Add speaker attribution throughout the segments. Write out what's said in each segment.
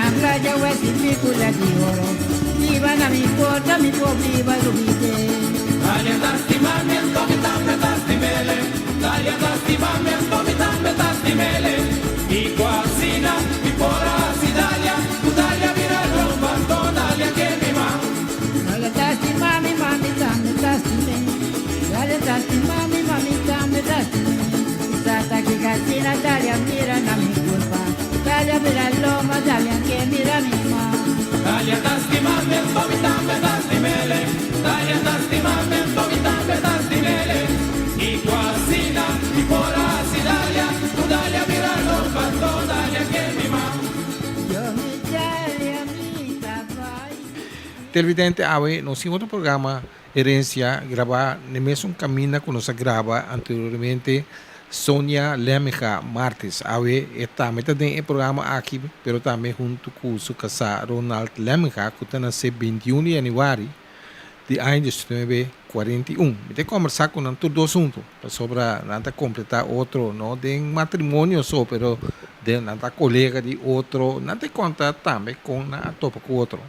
Speaker 1: na playa West di oro. Biba na mi porta, mi por biba lubid'é.
Speaker 2: Dalia ta stima mi, anto mi tambe ta stim'ele. Dalia ta stima mi, anto mi tambe ta stim'ele. Kiko asina mi por a hasi Dalia, ku Dalia bira lomba, anto Dalia ke mi man.
Speaker 1: Dalia ta stima mi, ma mi tambe ta stim'é. Dalia ta stima mi, ma mi tambe ta stim'é. Mi tata kiko asina Dalia mira na mi kurpa. Dalia bira lomba, Dalia ke mira mi man.
Speaker 2: Dalia ta stima mi, anto mi tambe ta stim'ele. Dalia ta stima mi, anto mi tambe ta stim'ele. Kiko asina mi por a hasi Dalia, ku Dalia bira lomba, anto Dalia ke mi man.
Speaker 1: Yo mi Dalia mi ta bai.
Speaker 3: Televidente awe nos tin otro programa Herencia graba n'e mesun caminda cu nos a graba anteriormente Sonia Lemija Martes. Awe e tambe ta den e programa aki pero tambe hunto cu su casá Ronald Lemija cu ta nace 21 di januari di aña 1941. Mi ta combersa cu nan tur dos hunto pasobra nan ta completa otro no den matrimonio so pero den nan ta colega di otro nan ta conta tambe con nan a topa cu otro.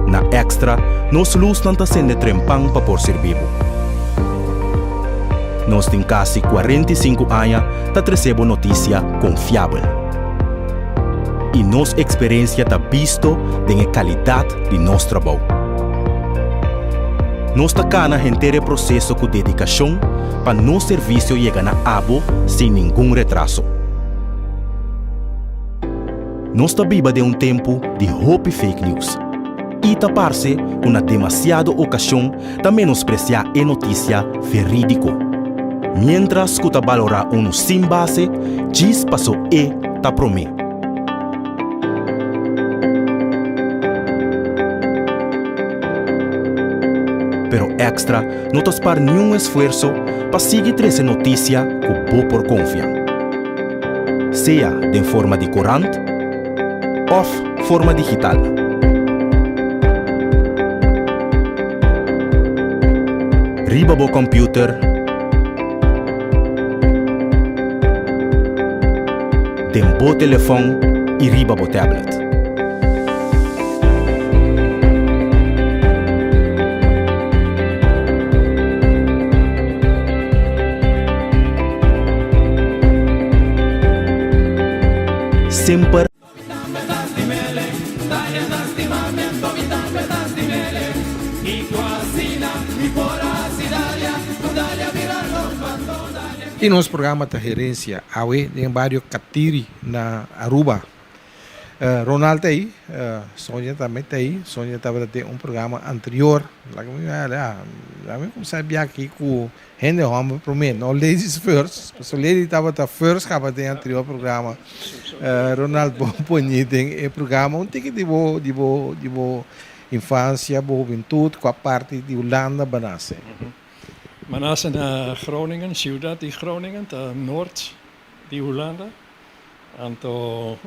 Speaker 4: Na Extra, nos lusnan ta sende trempan pa por sirbi bo. Nos tin kasi 45 aña ta trese bo notisia konfiabel. I nos eksperensia ta bisto den e kalidat di nos trabou. Nos ta kana henter e proseso ku dedikashon pa nos servisio yega na abo sin ningun retraso. Nos ta biba den un tempu di hopi fake news i ta parse ku na demasiado okashon ta menospresiá e notisia verídiko, miéntras ku ta balorá unu sin base djis paso e ta promé. Pero Extra no ta spar niun esfuerso pa sigui trese notisia ku bo por konfia. Sea den forma di korant òf forma digital. Riba bo kòmpiuter, den bo telefòn i riba bo tablet. Semper.
Speaker 3: I nos programa ta Herencia awe den bario Catiri na Aruba. Ronald ta ei, Sonia tambe ta ei. Sonia tabata den un programa anterior. Laga mi laga mi kumsa bia aki ku hende hòmber promé, no ladies first. Pasobra lady tabata first kaba den anterior programa. Ronald bo pone den e programa un tiki di bo di bo di bo infansia, bo hubentut, kua parti di Hulanda bo a nase?
Speaker 5: Mi a nase na Groningen, siudat di Groningen, ta nort di Hulanda. Anto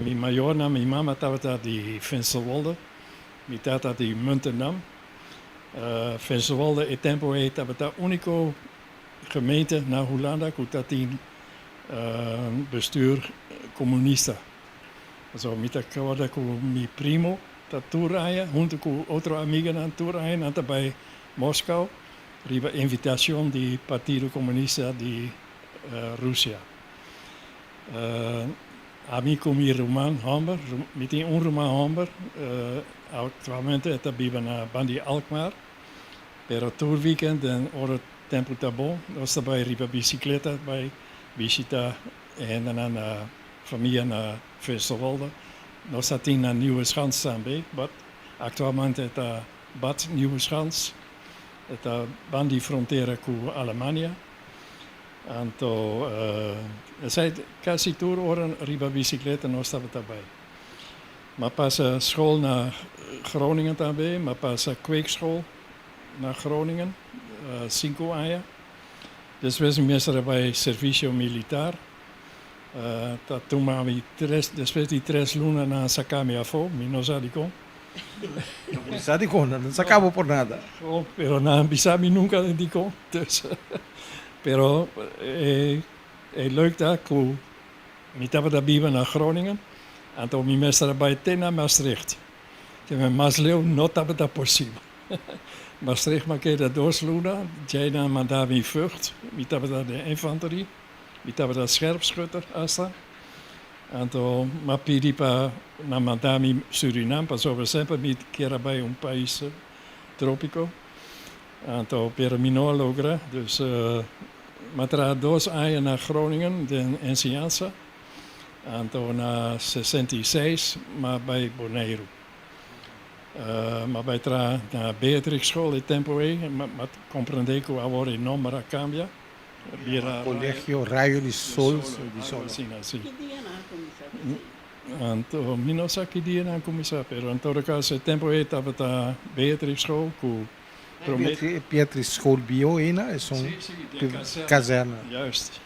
Speaker 5: mi mayornan, mi mama tabata di Finsterwolde, mi tata di Muntendam. Finsterwolde e tempo ei tabata úniko gemeente na Hulanda ku ta tin bestuur komunista. Pasobra mi ta kòrda ku mi primo ta tur aña huntu ku otro amiganan tur aña nan ta bai Moskou riba invitashon di Partido Komunista di Rusia. Ami ku mi ruman hòmber, mi tin un ruman hòmber, aktualmente e ta biba na Bandi Alkmaar, pero tur weekend den ora tempu ta bon nos ta bai riba bisikleta bai bishita e hendenan na famia na Westerwolde. Nos ta tin na Nieuwe Schans tambe, but aktualmente e ta Bad Nieuwe Schans, e ta bandi frontera ku Alemania. Anto esei kasi tur ora riba bisikleta nos tabata bai. M'a pasa skol na Groningen tambe, m'a pasa kweekschool na Groningen sinku aña. Despues mi mester a bai servisio militar. Ta tuma mi tres, despues di tres luna nan a saka mi afó, mi no sa dikon.
Speaker 3: Bisa dikon, nan no sa kaba por nada.
Speaker 5: Oh, pero nan bisa mi nunka dikon. Dus, pero e e leuk ta ku mi tabata biba na Groningen, anto mi mester a bai te na Maastricht. Ke men mas leu no tabata posibel. Maastricht m'a keda dos luna, djei nan manda mi Vught, mi tabata den infanterie, mi tabata scherpschutter asta. Anto m'a pidi pa nan manda mi Surinam pasobra semper mi kier a bai un pais tropico. Anto pero mi no a logra, dus m'a traha dos aña na Groningen den enseñansa. Anto na 66 m'a bai Boneiru. M'a bai traha na Beatrixschool e tempo ei, m'a comprende cu awor e nomber a cambia. Bira
Speaker 3: Colegio Rayo di Sol, di Solo.
Speaker 5: Asina, si.
Speaker 6: Ki dia nan a cuminsa cu esei?
Speaker 5: Anto mi no sa ki dia nan a cuminsa, pero en todo caso e tempo ei tabata Beatrixschool cu prome.
Speaker 3: Beatrixschool bio eina esun
Speaker 5: Si, si, den kazerna.
Speaker 3: Kazerna.
Speaker 5: Juist.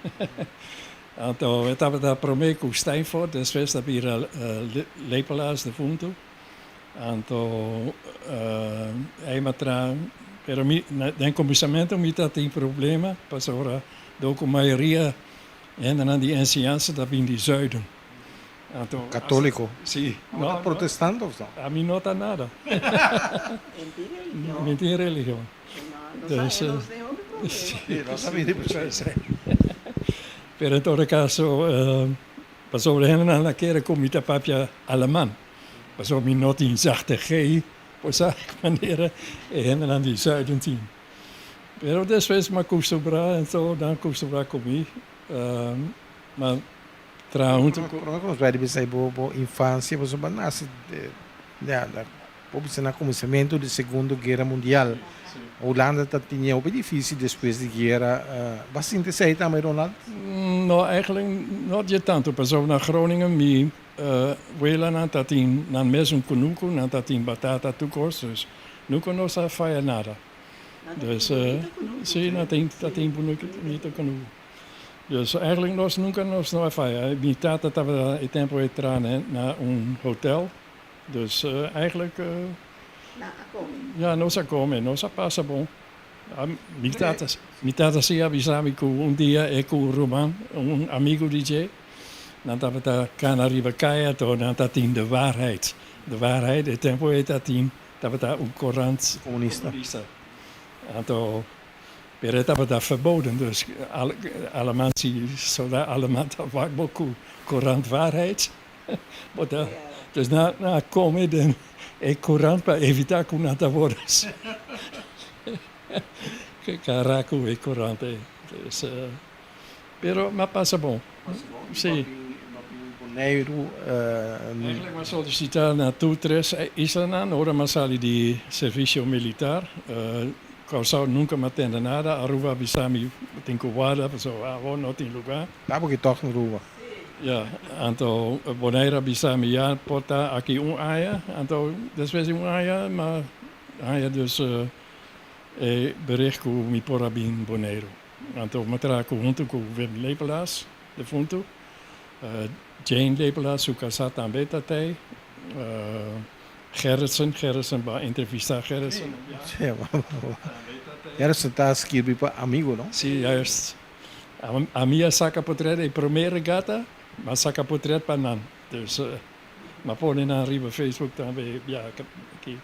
Speaker 5: Anto e tabata prome cu Steinfort, despues ta bira Lepelaars defunto. Anto ei m'a traha, pero mi den kuminsamentu mi ta tin problema pasobra dor ku mayoria hendenan di enseñansa ta bin di zuiden. Anto
Speaker 3: Katoliko?
Speaker 5: Si.
Speaker 3: Bo ta protestant of no?
Speaker 5: Ami no ta nada.
Speaker 6: En tin religion?
Speaker 5: Mi tin religion.
Speaker 6: No, nos sa e nos den hopi problema.
Speaker 3: Si, nos a bini precies.
Speaker 5: Pero en todo caso pasobra hendenan a kere ku mi ta papia aleman. Pasobra mi no tin zachte G, por sa manera e hendenan di zuiden tin. Pero despues mi a kustumbrá, enton nan a kustumbrá ku mi. Mi a traha huntu ku.
Speaker 3: Prome ku nos bai riba esei bo bo infansia, pasobra bo a nase ya bo bisa na kuminsamentu di Segundo Guera Mundial. Hulanda ta tene hopi difisil despues di guera. Bo a sinti esei tambe, Ronald?
Speaker 5: No, eigenlijk no dje tantu, pasobra na Groningen mi Welanan ta tin nan mesun kunuku, nan ta tin batata tur kos, dus nunka nos a faya nada. Dus si, nan tin ta tin bunita kunuku. Dus eigenlijk nos nunka nos no a faya. Mi tata tabata e tempu ei traha na un hotel, dus eigenlijk
Speaker 6: Nan a kome?
Speaker 5: Ya, nos a kome, nos a pasa bon. Mi tata mi tata si a bisa mi ku un dia e ku un ruman, un amigu di dje, nan tabata kana riba kaya to nan ta tin De Waarheid. De Waarheid e tempu ei ta tin tabata un korant
Speaker 3: Komunista.
Speaker 5: komunista. Anto pero e tabata verboden dus aleman si solda aleman ta wak bo ku korant Waarheid bo ta dus nan a kome den E korant pa evitá ku nan ta wòrdu kará ku e korant ei. Dus, pero m'a pasa bon. Sí.
Speaker 3: Boneiru.
Speaker 5: Eigenlijk m'a solisitá na tur tres islanan ora m'a sali di servisio militar. Kòrsou nunka m'a tende nada. Aruba a bisa mi tin ku warda pasobra awor no tin lugá.
Speaker 3: Tabo ki tòg na Aruba.
Speaker 5: Ya, anto Bonaire a bisa mi ya por ta aki un aña, anto despues di un aña m'a haña dus e bericht ku mi por a bin Boneiru. Anto m'a traha ku huntu ku Wim Lepelaars, defuntu, Jane Lepelaars su kasá tambe ta tei, Gerritsen, Gerritsen bo a entrevistá Gerritsen un biaha, tambe ta tei.
Speaker 3: Gerritsen ta skirbi pa amigu, no?
Speaker 5: Si, juist. Ami a saka potret e prome regata, m'a saka potret pa nan. Dus m'a pone nan riba Facebook tambe e biaha aki.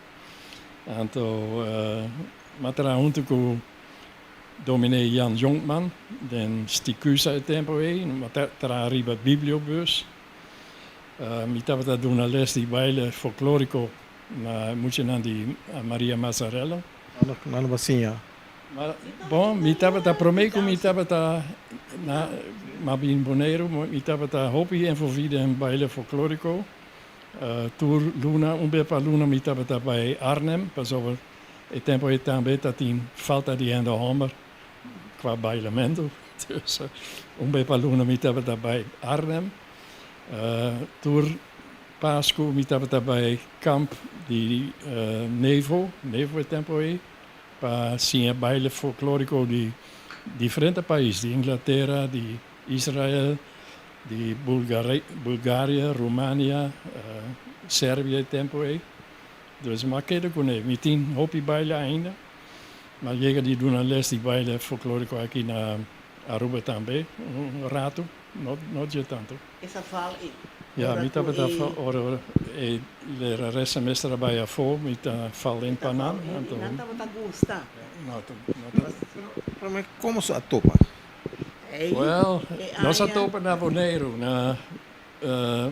Speaker 5: Anto m'a traha huntu ku dominee Jan Jonkman den Sticusa e tempo ei. M'a traha riba bibliobus. Mi tabata duna les di baile folkloriko na muchanan di Maria Mazzarello.
Speaker 3: Nan a siña?
Speaker 5: Ma bon, mi tabata promé ku mi tabata na m'a bin Boneiru, mi tabata hopi envolví den baile folklóriko. Tur luna, un bes pa luna mi tabata bai Arnhem, pasobra e tempu ei tambe ta tin falta di hende hòmber kwa bailamentu. Dus un bes pa luna mi tabata bai Arnhem. Tur Pasku mi tabata bai kamp di Nevo, Nevo e tempu ei. Pa siña baile folklóriko di diferente pais, di Inglatera, di Israel, di Bulgaria, Rumania, Serbia e tempu ei. Dus m'a keda kuné. Mi tin hopi baile ainda. M'a yega di duna les di baile folklóriko aki na Aruba tambe un ratu, no no dje tantu.
Speaker 6: Esa val ei.
Speaker 5: Ya,
Speaker 6: Ora
Speaker 5: mi
Speaker 6: ku
Speaker 5: tabata
Speaker 6: e.
Speaker 5: ora e lerares semester a bai afó, mi ta fal in
Speaker 6: E ta
Speaker 5: pa
Speaker 6: fal
Speaker 5: nan,
Speaker 6: in i
Speaker 5: anto.
Speaker 6: nan tabata gusta.
Speaker 5: No ta no ta.
Speaker 3: Pero promé komo su a topa?
Speaker 6: Ei,
Speaker 5: Well,
Speaker 6: e
Speaker 5: nos a
Speaker 6: aña.
Speaker 5: topa na Boneiru, na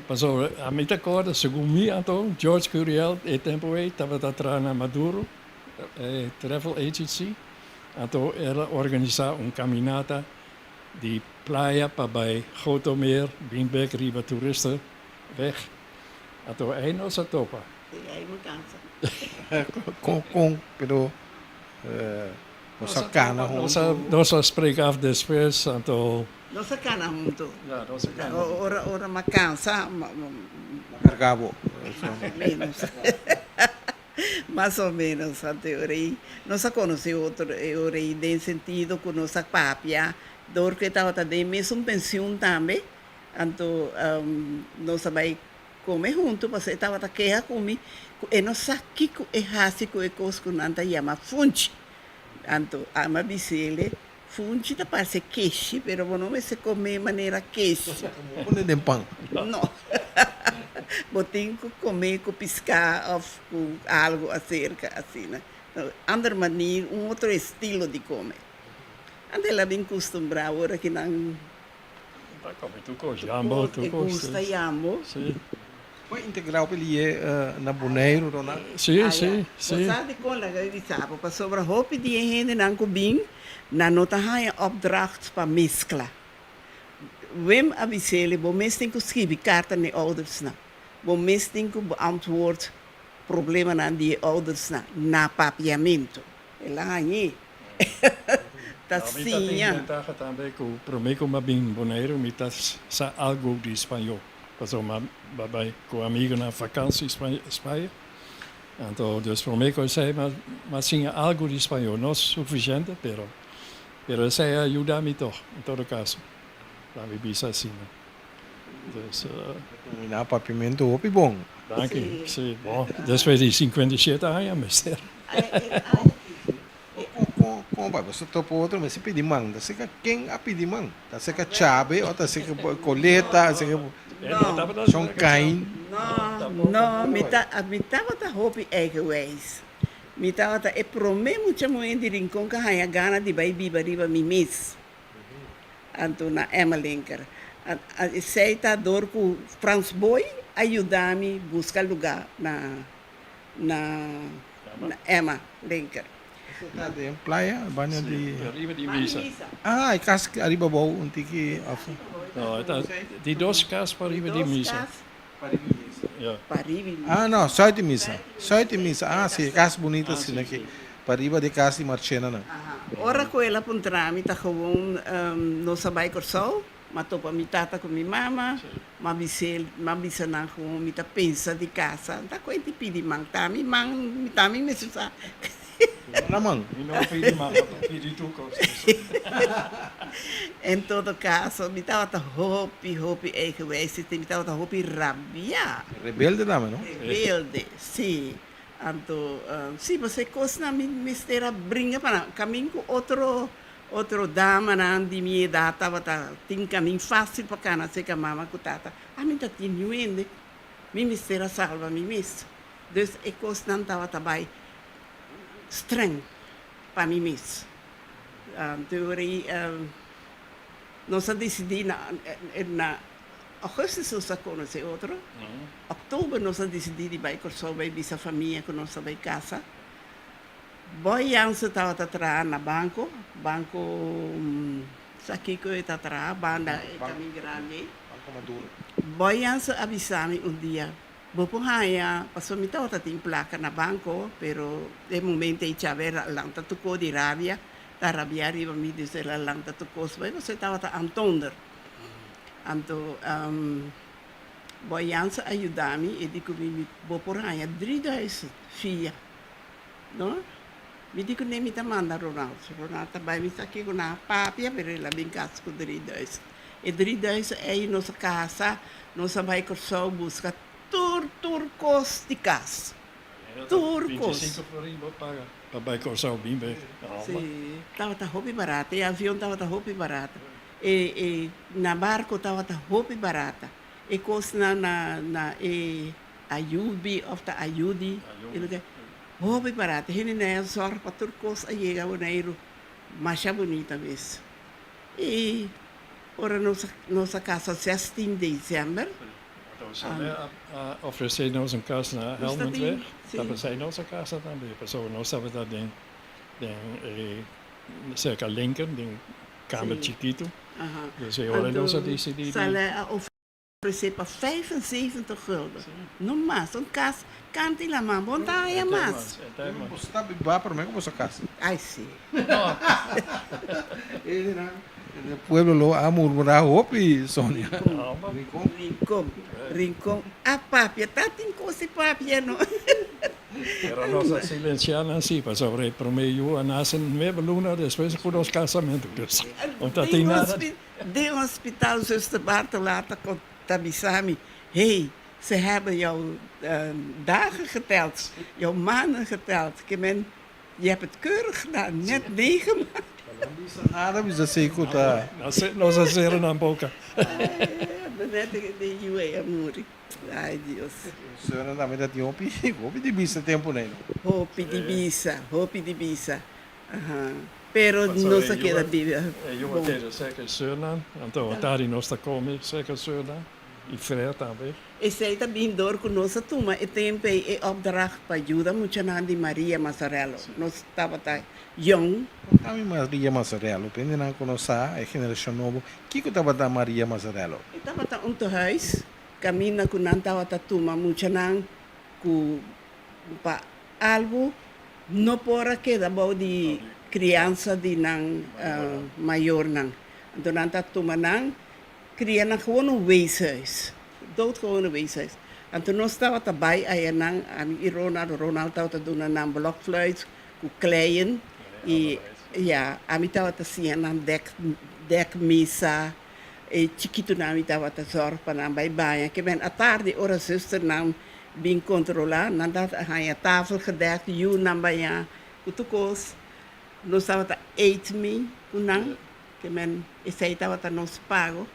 Speaker 5: pasobra ami ta kòrda, segun mi anto, George Curiel e tempu ei tabata traha na Maduro, e travel agency, anto el a organisá un kaminata di playa pa bai Gotomeer, bin bek riba Toeristenweg. Anto ei nos a topa.
Speaker 6: Sí, ei mi kansa.
Speaker 3: Kon, kon, pero nos a kana huntu.
Speaker 5: Nos a spreek af despues, anto.
Speaker 6: Nos a kana huntu.
Speaker 5: Ja, nos a kana huntu.
Speaker 6: Ora, ora m'a kansa, m'a.
Speaker 3: M'a karga bo.
Speaker 6: Mas o menos. Mas o menos, anto e ora ei nos a konosé otro, e ora ei den sentido ku nos a papia, dor ku e tabata den mesun pensiun tambe, anto nos a bai kome huntu pasobra e tabata keha ku mi ku e no sa kiko e hasi ku e kos ku nan ta yama funchi. Anto ami a bis'el, funchi ta parse keshi, pero bo no mester kome manera keshi.
Speaker 3: Bo pone den pan.
Speaker 6: No. Bo tin ku kome ku piská òf ku algu aserka asina. Ander manir, un otro estilo di kome. Anto el a bin kustumbrá ora ki nan.
Speaker 5: Ta kome tur kos, yambo, tur kos.
Speaker 6: E gusta yambo.
Speaker 5: Sí.
Speaker 3: Bo a integrá op e lié na Boneiru, Ronald?
Speaker 5: Sí, sí, sí.
Speaker 6: Bo sa dikon laga mi bisa bo? Pasobra hopi di e hendenan ku bin, nan no ta haña opdracht pa meskla. Wim a bis'el, Bo mes tin ku skibi karta n'e oudersnan. Bo mes tin ku beantwoord problemanan di e oudersnan na papiamentu. El a hañ'é. Ta
Speaker 5: Mi ta tin
Speaker 6: siña.
Speaker 5: bentaha tambe ku promé ku m'a bin Boneiru mi ta sa algu di spañó. Pasobra m'a bai ku amigunan vakansi Spaña. Anto dus promé ku esei m'a siña algu di spañó. No sufisiente pero Pero esei a yuda mi tog, en todo caso, laat mi bisa asina. Dus.
Speaker 3: Dominá papiamentu hopi bon.
Speaker 5: Danki, si. Bon, despues di 57 aña mester.
Speaker 3: Kon bai boso topa otro mester pidi man? Ta seka ken a pidi man? Ta seka Chabe o ta seka Coleta? Ta seka Shon Kain?
Speaker 6: No, no, mi ta, mi tabata hopi eigenwijs. Mi tabata e promé mucha muhé di Rincon ku a haña gana di bai biba riba mi mes, anto na Emmelinker. Esei ta dor ku Frans Boy a yuda mi buska lugá na na Emma Linker.
Speaker 3: Esei ta den playa, banda di.
Speaker 5: Sí, ariba di misa.
Speaker 3: Ah, e kas ariba bou un tiki òf.
Speaker 5: No, e ta di dos kas pa riba di misa.
Speaker 3: Ah no, sùit di misa. Sùit di misa. Ah si, e kas bunita asina aki. Pariba di e kas di Marchena nan.
Speaker 6: Ora ku el a puntra mi ta gewoon nos a bai Kòrsou, m'a topa mi tata ku mi mama, m'a bis'el, m'a bisa nan gewoon mi ta pensa di kasa. N ta kuenta i pidi man, ta mi man, ta mi mester sa.
Speaker 3: No na man.
Speaker 5: Mi no a pidi man, a pidi tur kos.
Speaker 6: En todo caso, mi tabata hopi, hopi eigenwijs, i mi tabata hopi rabiá.
Speaker 3: Rebelde tambe, no?
Speaker 6: Rebelde, sí. Anto, sí, pasobra e kosnan mi mester a bringa pa nan. Kamin ku otro, otro damanan di mi edat tabata tin kamin fásil pa kana serka mama ku tata. Ami ta tin niun hende. Mi mester a salba mi mes. Dus e kosnan tabata bai streng pa mi mes. Anto ora ei nos a disidí na na augustus nos a konosé otro, oktober nos a disidí di bai Kòrsou bai bisa famia ku nos a bai kasa. Boy Jansen tabata traha na banko, banko sa kiko e ta traha banda e kamin grandi ei.
Speaker 3: Banko Maduro.
Speaker 6: Boy Jansen a bisa mi un dia, Bo por haña, pasobra mi tabata tin plaka na banko, pero e momento ei Chave a lanta tur kos di rabia, ta rabia riba mi, dus el a lanta tur kos bai, pasobra e tabata antonder. Anto Boy Jansen a yuda mi, e di ku mi, bo por haña drieduizend fia, no? Mi di ku ne mi ta manda Ronald, Ronald ta bai, mi sa kiko nan a papia, pero el a bin kas ku drieduizend. E drieduizend ei nos a kasa, nos a bai Kòrsou buska tur tur kos di kas. Tur kos.
Speaker 5: 25 florin bo paga pa bai Kòrsou bin bek.
Speaker 6: Sí, tabata hopi barata. E avion tabata hopi barata. E e na barko tabata hopi barata. E kosnan na na e Ayubi òf ta Ayudi, e loke, hopi barata. Hende nan a zòrg pa tur kos a yega Boneiru masha bunita mes. I ora nos nos a kasa 16 desèmber.
Speaker 5: Anto a ofresé nos un kas na Helmondweg, ta p'esei nos a kasa tambe, pasobra nos tabata den den e serka Lincoln, den un kamer chikitu. Dus e ora nos a disidí di.
Speaker 6: Saleh a ofresé pa 75 gulden, no mas, un kas kant'i laman, bo no ta haña mas.
Speaker 3: Bo sta biba promé ku bo sa kasa.
Speaker 6: Ai si.
Speaker 3: E pueblo lo a murmurá hopi, Sonia.
Speaker 6: Rincon. Rincon. Rincon a papia. Ta tin cos di papia, no?
Speaker 5: Pero nos a silenciá nan sí, pasobra e promé yu a nace nuebe luna despues cu nos casamento. Dus, no ta tin nada.
Speaker 6: Den hospital zuster Bartola ta ta bisa mi, Hey, ze hebben jouw dagen geteld, jouw maanden geteld. Ke men Je hebt het keurig gedaan, net negen maanden.
Speaker 3: No bisa nada, bisa si cu ta.
Speaker 5: Nos a cera nan boca.
Speaker 6: Net de yu ey a muri. Ay Dios.
Speaker 3: Señora tambe ta tin hopi, hopi di bisa tempo nei no.
Speaker 6: Hopi di bisa, hopi di bisa. Aha. Pero nos a keda biba.
Speaker 5: E yu a keda cerca e seurnan, anto atari nos ta come cerca e seurnan. I Fred tambe.
Speaker 6: Esei ta bin dor ku nos a tuma e tempu ei e opdracht pa yuda muchanan di Maria Mazzarello. Nos tabata yong.
Speaker 3: Konta mi Maria Mazzarello. Pa hendenan ku no sa, e generashon nobo, kiko tabata Maria Mazzarello?
Speaker 6: E tabata un tehuis kaminda ku nan tabata tuma muchanan ku pa algu no por a keda bou di kriansa di nan mayornan. Anto nan ta tuma nan Cria nan gewoon un weeshuis, doodgewone weeshuis. Anto nos tabata bay aya nan, ami y Ronald, Ronald tabata duna nan blokfluit cu kleien y ya, ami tabata siña nan dek, dek mesa, e chikitonan mi tabata zorg pa nan bay baña. Ke men atardi ora zusternan bin controla, nan tabata haña tafel gedekt, yunan baña cu tur cos. Nos tabata eet mee cu nan. Ke men esei tabata nos pago,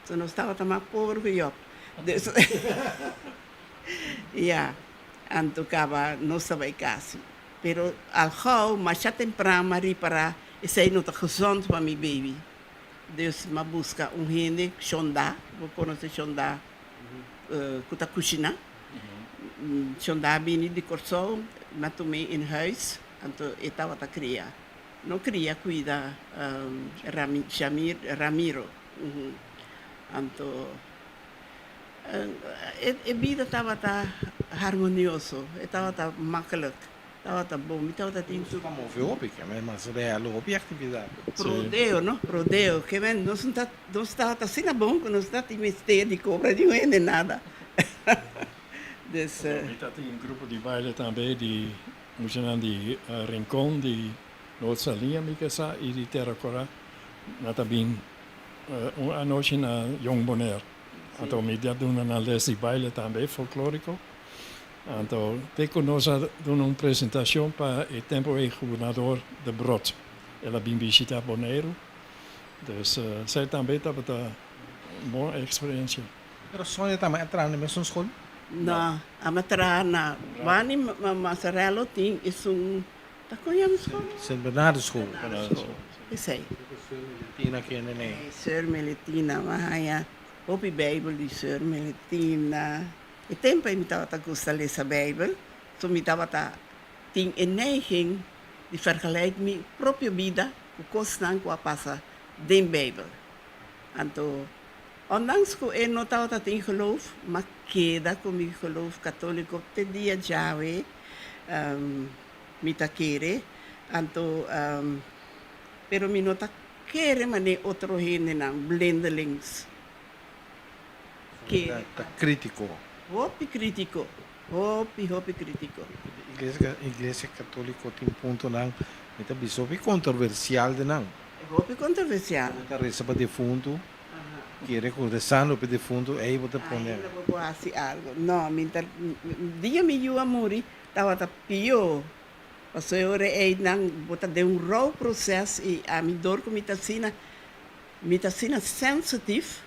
Speaker 6: so nos tabata mas pober ku Job. Dus, ya, anto kaba nos ta bai kas. Pero al gou, masha tempran m'a ripará esei no ta gezond pa mi baby. Dus m'a buska un hende, Shonda, bo konosé Shonda ku ta kushiná. Shonda a bini di Kòrsou, m'a tum'é in huis, anto e tabata kria. No kria kuida Rami Shamir Ramiro anto e bida tabata harmonioso e tabata makkelijk tabata bon mi tabata tin tur.
Speaker 3: Ta move hopi ke men mas real hopi actividad.
Speaker 6: Rodeo no rodeo ke men nos no ta nos tabata asina bon ku nos no ta tin mester di kobra niun hende nada dus.
Speaker 5: Mi ta tin un grupo di baile tambe di Muchanan di Rincon, di Noord Saliña mi ke sa i di Tera Kora nan ta bin un anochi na Jong Bonaire. Anto mi ta duna nan les di baile tambe folkloriko. Anto te ku nos a duna un presentashon pa e tempu ei gobernador De Brot. El a bin bishita Boneiru. Dus esei tambe tabata un bon eksperensia.
Speaker 3: Pero Sonia tambe a traha na e mesun skol?
Speaker 6: No, a traha na Wani Mazzarello tin esun, ta kon yama e skol?
Speaker 3: Sint Bernardo School.
Speaker 6: Esei.
Speaker 3: Soeur Melitina kende nei.
Speaker 6: Soeur Melitina, mi a haña hopi Bijbel di Soeur Melitina. E tempu ei mi tabata gusta lesa Bijbel, so mi tabata tin e neiging di vergelijk mi propio bida ku kosnan ku a pasa den Bijbel. Anto Ondanks ku e no tabata tin geloof, m'a keda ku mi geloof katóliko te dia djawe. Mi ta kere, anto, pero mi no ta kere manera otro hendenan blindelings kere.
Speaker 3: Ta krítiko.
Speaker 6: Hopi krítiko, hopi, hopi krítiko.
Speaker 3: Iglesia katóliko tin puntonan, mi ta bisa, hopi kontroversial den nan.
Speaker 6: Hopi kontroversial.
Speaker 3: Bo ta resa pa defuntu. Kere ku resando p'e defuntu ei bo ta pone.
Speaker 6: Ainda bo por hasi algo. No, mi ta dia mi yu a muri. Tabata pió, pasobra e ora ei nan bo ta den un rouwproces i ami dor ku mi ta asina, mi ta asina sensitif,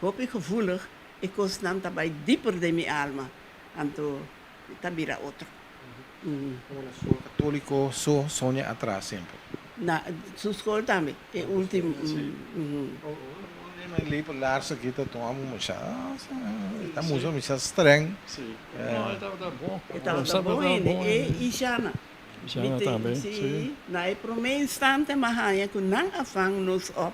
Speaker 6: hopi gevoelig, e kosnan ta bai dieper den mi alma, anto ta bira otro.
Speaker 3: Como na school católico so Sonia a traha semper?
Speaker 6: Na su school tambe, e ultimo.
Speaker 3: Ora mi lei pa Lars aki ta tuma masha, ta mustra masha streng.
Speaker 5: Si, no e tabata bon.
Speaker 6: E tabata bon hende, e i Shana.
Speaker 5: Shana tambe, si.
Speaker 6: Si, na e prome instante mi a haña ku nan a vang nos op,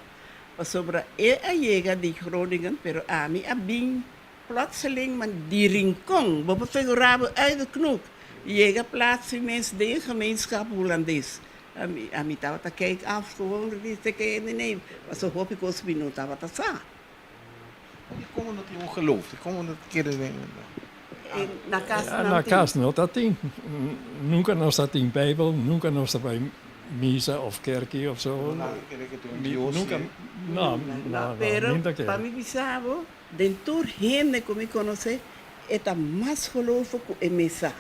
Speaker 6: pasobra e a yega di Groningen, pero ami a bin Plotseling man di Rincon, bo por figurá bo uit de knoek, yega plaats mes den e gemeenschap Hulandes. Ami, ami tabata kijk af gewoon di te kende nee, pasobra hopi kos mi no tabata sa.
Speaker 3: Dikon no tin un geloof? Dikon no ta kere den.
Speaker 6: E na kas nan
Speaker 5: Na
Speaker 6: tin.
Speaker 5: kas no ta tin. Nunka nos ta tin Bijbel, nunka nos ta bai misa of kerki of so.
Speaker 3: No ta kere ku tin un Dios.
Speaker 5: Nunka, no, no, no,
Speaker 6: Pero
Speaker 5: mi ta kere.
Speaker 6: pa mi bisa bo, Den tur hende ku mi konosé, e ta mas gelofo ku e mesa.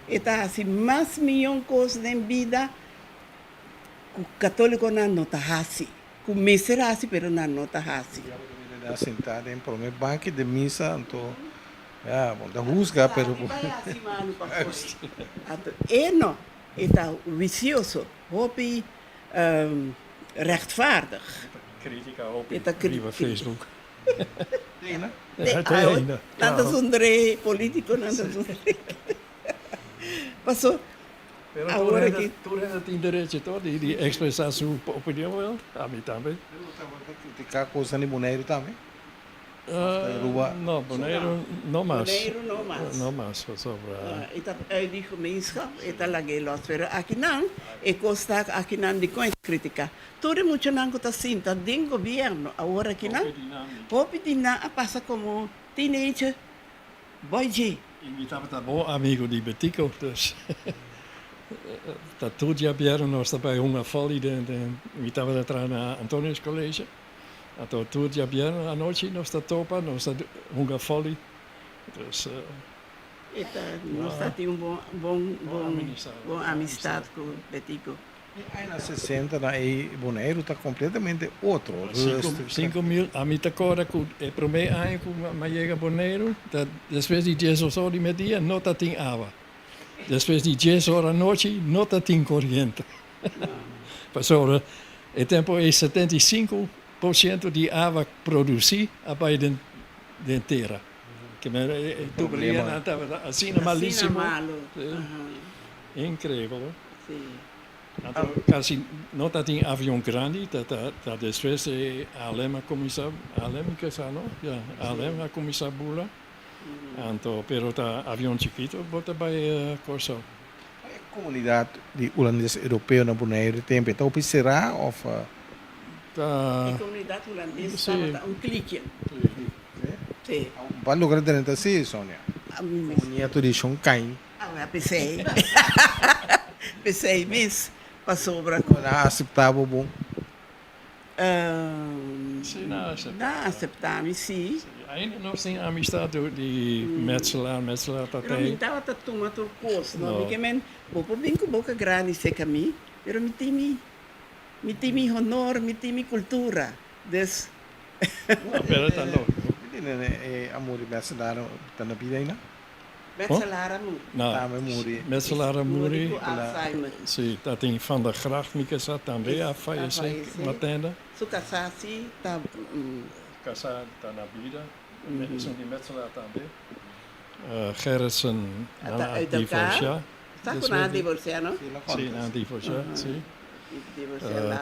Speaker 6: E ta hasi mas miyon kos den bida ku katólikonan no ta hasi, ku mester hasi pero nan no ta hasi.
Speaker 3: Diablo ta mira nan sentá den promé banki den misa, anto ya, bo ta husga pero.
Speaker 6: Sabi bai hasi malu pa for. Anto e no, e ta huisioso, hopi rechtvaardig.
Speaker 5: Critica hopi riba Facebook.
Speaker 6: Nan ta zundre politico nan ta zundre. Paso awor aki.
Speaker 5: Pero tur hende tin derecho to di expresa su opinion wel, ami tambe.
Speaker 3: Pero bo ta critica cosnan di Boneiru tambe? Aruba.
Speaker 5: No, Boneiru no mas.
Speaker 6: Boneiru no mas.
Speaker 5: No mas, pasobra.
Speaker 6: E ta uit di gemeenschap, e ta lag'é los. Pero akinan, e kos ta akinan dikon e ta kritiká. Tur e muchanan ku ta sinta den gobièrnu awor akinan, hopi di nan a pasa komo teenager boy dje.
Speaker 5: I mi tabata bon amigo di Betico, dus ta tur djabièrnu nos ta bai hunga volley den, mi tabata traha na Antonius College. Anto tur djabièrnè anochi nos ta topa, nos ta hunga vòli. Dus.
Speaker 6: E ta, nos ta tin un bon, bon, bon, bon amistat ku Betico.
Speaker 3: E añanan sesenta na e Boneiru ta kompletamente otro.
Speaker 5: 5000, ami ta kòrda ku e promé aña ku mi a yega Boneiru, ta despues di diesdos or di media no ta tin awa. Despues di dies or anochi no ta tin koriente. Pasobra e tempo ei 75% di awa produsí a bai den den tera. Ke men e tuberianan tabata asina malísimo. Inkreibel hoor. Anto kasi no ta tin avion grandi, ta ta despues e ALM a kuminsá, ALM mi ke sa no? Ya, ALM a kuminsá bula. Anto pero ta avion chikito bo ta bai Kòrsou.
Speaker 3: E komunidat di hulandes europeo na Boneiru di tempu e ta hopi será òf?
Speaker 5: Ta.
Speaker 6: E komunidat hulandes tabata un klikje. Sí.
Speaker 3: Bo a logra drenta sí, Sonia? Komo nieto di Shon Kain.
Speaker 6: Awe p'esei. P'esei mes, pasobra ku.
Speaker 3: Nan a aseptá bo bon?
Speaker 5: Sí, nan a aseptá.
Speaker 6: Nan a aseptá mi, sí.
Speaker 5: Ainda nos tin amistad di Metselaar, Metselaar ta
Speaker 6: Pero mi tabata tuma tur kos, no? Mi ke men, bo por bin ku boka grandi seka mi, pero mi tin mi, mi tin mi honor, mi tin mi kultura. Dus.
Speaker 5: No, pero ta lógiko.
Speaker 3: Mi tin e amor di Metselaar ta na bida ainda?
Speaker 6: Metselaar a muri.
Speaker 5: No,
Speaker 3: Tambe muri.
Speaker 5: Metselaar a muri.
Speaker 6: Muri ku Alzheimer.
Speaker 5: Sí, ta tin Van der Gracht mi ke sa tambe a fayesé matenda.
Speaker 6: Su kasá sí ta.
Speaker 5: Kasá ta na bida. Esun di Metselaar tambe. Gerritsen nan a divorsiá.
Speaker 6: Sa ku nan a divorsiá no?
Speaker 5: Sí, nan a divorsiá, sí.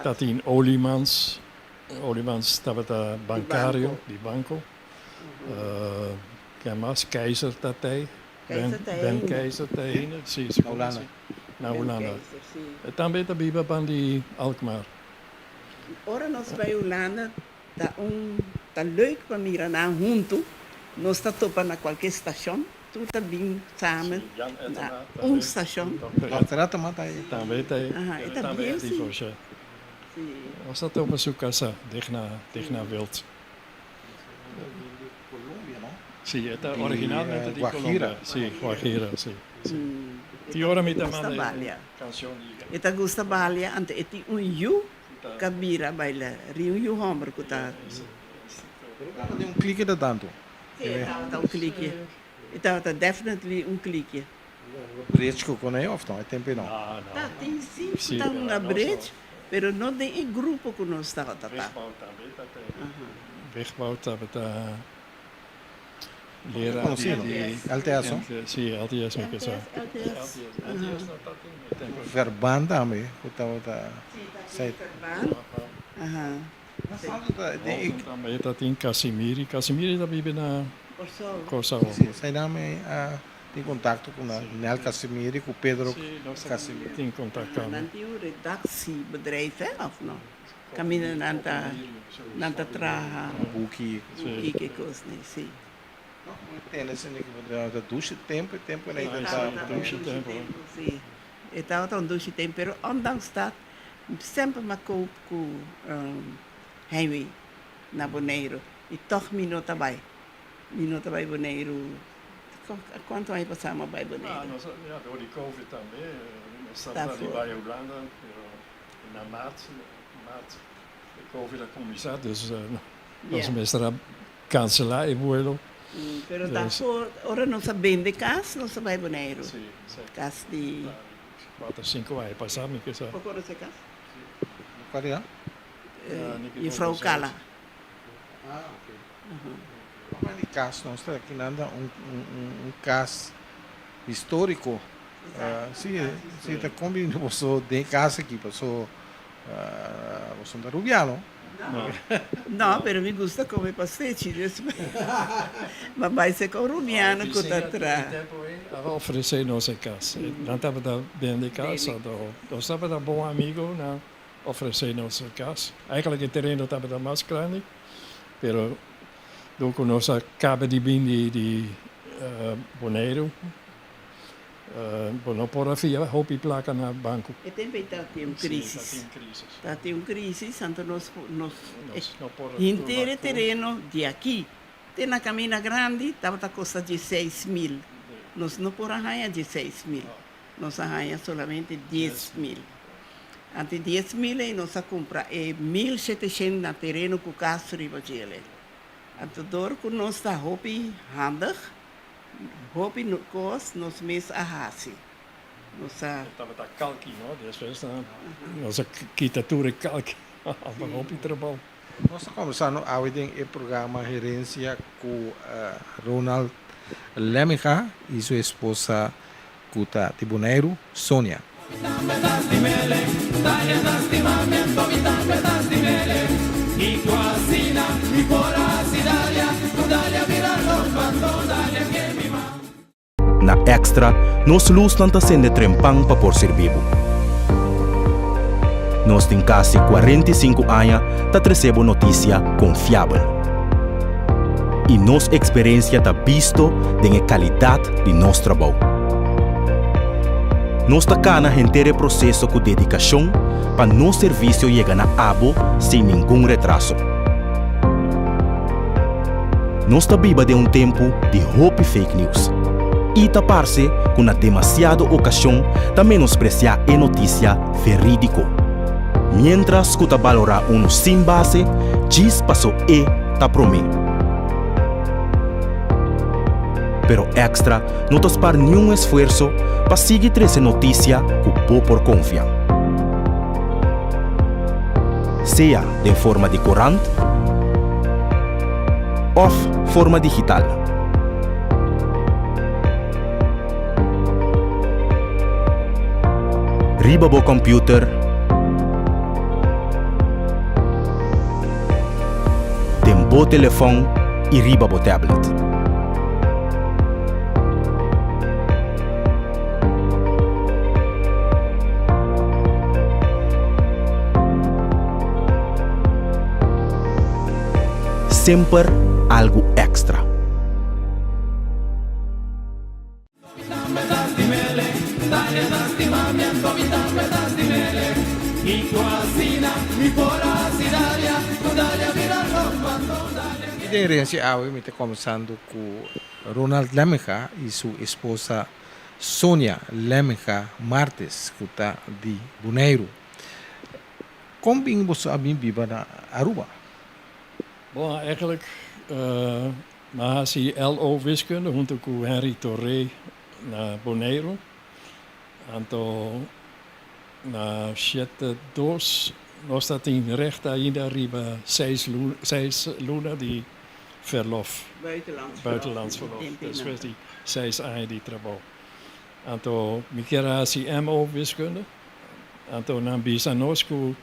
Speaker 5: Ta tin Olimans. Olimans tabata bankario di banko. Ken mas? Keizer ta tei.
Speaker 6: Keizer ta
Speaker 5: Ben
Speaker 6: hende.
Speaker 5: Keizer ta hende. Si, si.
Speaker 3: Na Hulanda.
Speaker 5: Na
Speaker 6: Ben
Speaker 5: Hulanda.
Speaker 6: Keizer, si.
Speaker 5: E tambe ta biba ban di Alkmaar.
Speaker 6: Ora nos bai Hulanda ta un ta leuk pa mira nan huntu. Nos ta topa na kualke stashon. Tur ta bin samen
Speaker 5: Si, Jan
Speaker 6: na
Speaker 5: Ettema
Speaker 6: un
Speaker 5: tambe.
Speaker 6: stashon.
Speaker 5: Dokter
Speaker 3: Dokter Ettema ta ei.
Speaker 5: Tambe ta ei.
Speaker 6: Aha, e
Speaker 5: Pero
Speaker 6: ta
Speaker 5: tambe
Speaker 6: bieu
Speaker 5: a
Speaker 6: si.
Speaker 5: divorsiá.
Speaker 6: Si.
Speaker 5: Nos ta topa su kasá, Digna, Digna Wild.
Speaker 3: Colombia, no?
Speaker 5: Si, e ta
Speaker 3: Di,
Speaker 5: originalmente di
Speaker 3: Guajira.
Speaker 5: Colombia. Si, Guajira, si. Ti ora mi ta
Speaker 6: Gusta
Speaker 5: manda e
Speaker 6: balia.
Speaker 5: cancion di.
Speaker 6: E ta gusta balia, anto e tin un yu ka bira baila ri un yu homber ku ta.
Speaker 3: Pero tabata den un clique ta tanto.
Speaker 6: Si, e tabata un clique. E tabata definitely un clique.
Speaker 3: Bridge ku konei of no? E tempo ei no.
Speaker 6: Ta tin si ku ta hunga bridge, pero no den e grupo ku nos tabata ta.
Speaker 5: Wigbouw tambe ta te. Wigbouw tabata leraar di
Speaker 3: LTS no?
Speaker 5: Si, LTS mi ke sa.
Speaker 6: LTS.
Speaker 5: LTS no ta tin e tempo.
Speaker 3: Verband tambe ku tabata.
Speaker 6: Si, ta tin verband.
Speaker 3: Mas alto ta den e.
Speaker 5: Tambe ta tin Casimiri. Casimiri ta biba na
Speaker 6: Kòrsou.
Speaker 5: Kòrsou.
Speaker 3: Si, esei nan mi a tin kontakto ku nan, Nel Casimiri ku Pedro Casimiri.
Speaker 5: Tin kontakto.
Speaker 6: Nan tin un redactiebedrijf hè of no? Kaminda nan ta nan ta traha
Speaker 3: Buki.
Speaker 6: Buki ke kos ni, si.
Speaker 3: No, mi tende esei ku ta dushi tempu, e tempu ei ta
Speaker 5: dushi tempu.
Speaker 6: Si, e tabata un dushi tempu, pero ondanks dat semper mi a koop ku heimwee na Boneiru i tòg mi no ta bai. Mi no ta bai Boneiru. Kuantu aña pasá mi a bai Boneiru?
Speaker 5: Ah, nos a, ya, dor di Covid tambe, nos tabata di bai Hulanda, pero na maart, maart e Covid a kuminsá, dus nos mester a kanselá e vuelo.
Speaker 6: Pero ta for, ora nos a bende kas, nos a bai Boneiru.
Speaker 5: Sí, sí.
Speaker 6: Kas di.
Speaker 5: Kuater, sinku aña pasá mi ke sa.
Speaker 6: Bo konosé kas?
Speaker 3: Kual era?
Speaker 6: Jufrou Kala.
Speaker 3: Ah, ok. Papá di cas nos ta aki nan ta un un cas historico. Si, si ta con bini boso den cas aki paso boso no ta rubiano.
Speaker 6: No. No, pero mi gusta come pastechi, dus ma bai ser con rubiano cu ta traha.
Speaker 5: Tempo ei a ofrece nos e cas. Nan tabata bende cas, anto nos tabata bon amigo, nan Ofresé nos e kas. Eigenlijk e tereno tabata mas grandi, pero dor ku nos a kaba di bin di di Boneiru, bo no por a fia hopi plaka na banko.
Speaker 6: E tempu ei tabatin un krisis.
Speaker 5: Sí, tabatin un krisis.
Speaker 6: Tabatin un krisis, anto nos nos henter e tereno di aki te na Kamina Grandi tabata kosta dieseis mil. Nos no por a haña dieseis mil. Nos a haña solamente 10,000. Ante 10,000 ei nos a kumpra e 1700 na tereno ku kas riba djele. Anto dor ku nos ta hopi handig, hopi kos nos mes a hasi. Nos a.
Speaker 5: E tabata kalki, no? Despues nos a kita tur e kalki. Hopi trabou.
Speaker 3: Nos ta kombersando awe den e programa Herencia ku Ronald Lemmiga i su esposa ku ta di Boneiru, Sonia.
Speaker 4: Na Extra, nos lusnan ta sende trempan pa por sirbi bo. Nos tin kasi 45 aña ta trese bo notisia konfiabel. I nos eksperensia ta bisto den e kalidat di nos trabou. Nos ta kana henter e proseso ku dedikashon pa nos servisio yega na abo sin ningun retraso. Nos ta biba den un tempu di hopi fake news i ta parse ku na demasiado okashon ta menospresiá e notisia verídiko. Miéntras ku ta balorá unu sin base djis paso e ta promé. Pero Extra no ta spar niun esfuerso pa sigui trese notisia ku bo por konfia. Sea den forma di korant òf forma digital. Riba bo kòmpiuter, den bo telefòn i riba bo tablet. Semper algu èkstra.
Speaker 3: Den herencia awe mi ta comenzando cu Ronald Lemminga y su esposa Sonia Lemminga Martes cu ta di Boneiru. Con bin boso a bin biba na Aruba?
Speaker 5: Bon, eigenlijk mi a haci LO Wiskunde hunto cu Henry Toré na Boneiru. Anto na shete dos nos ta tin recht ainda riba seis luna, seis luna di verlof.
Speaker 6: Buitenlands verlof.
Speaker 5: Buitenlands verlof, despues di seis aña di trabou. Anto mi kier a haci MO Wiskunde, anto nan bisa nos cu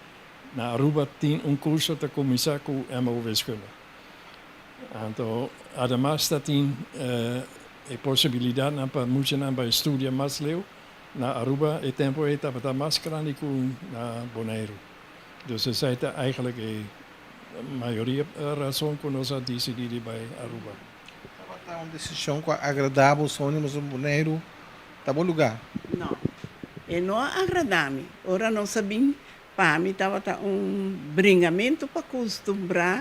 Speaker 5: na Aruba tin un curso ta cuminsa cu MO Wiskunde. Anto ademas ta tin e posibilidadnan pa muchanan bai studia mas leu. Na Aruba e tempo ei tabata mas grandi ku na Boneiru. Dus esei ta eigenlijk e mayoria rason ku nos a disidí di bai Aruba.
Speaker 3: Tabata un desishon ku a agradá bo, Sonia, pasobra Boneiru ta bo lugá?
Speaker 6: No, e no a agradá mi. Ora nos a bin, pa mi tabata un bringamentu pa kustumbrá,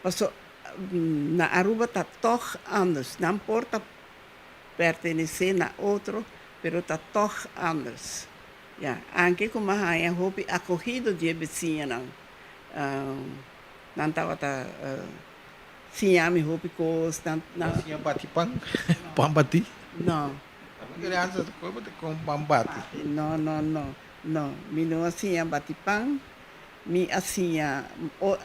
Speaker 6: pasobra na Aruba ta tòg anders. Nan por ta pertenesé na otro, pero ta tòg anders. Ya, anke ku mi a haña hopi akogido dje bisiñanan, nan tabata siña mi hopi kos, nan, nan.
Speaker 3: Bo a siña bati pan? Pan batí?
Speaker 6: No.
Speaker 3: Ta mi criansa ta koe bo ta kon pan bati.
Speaker 6: No, no, no, no. Mi no a siña bati pan. Mi a siña,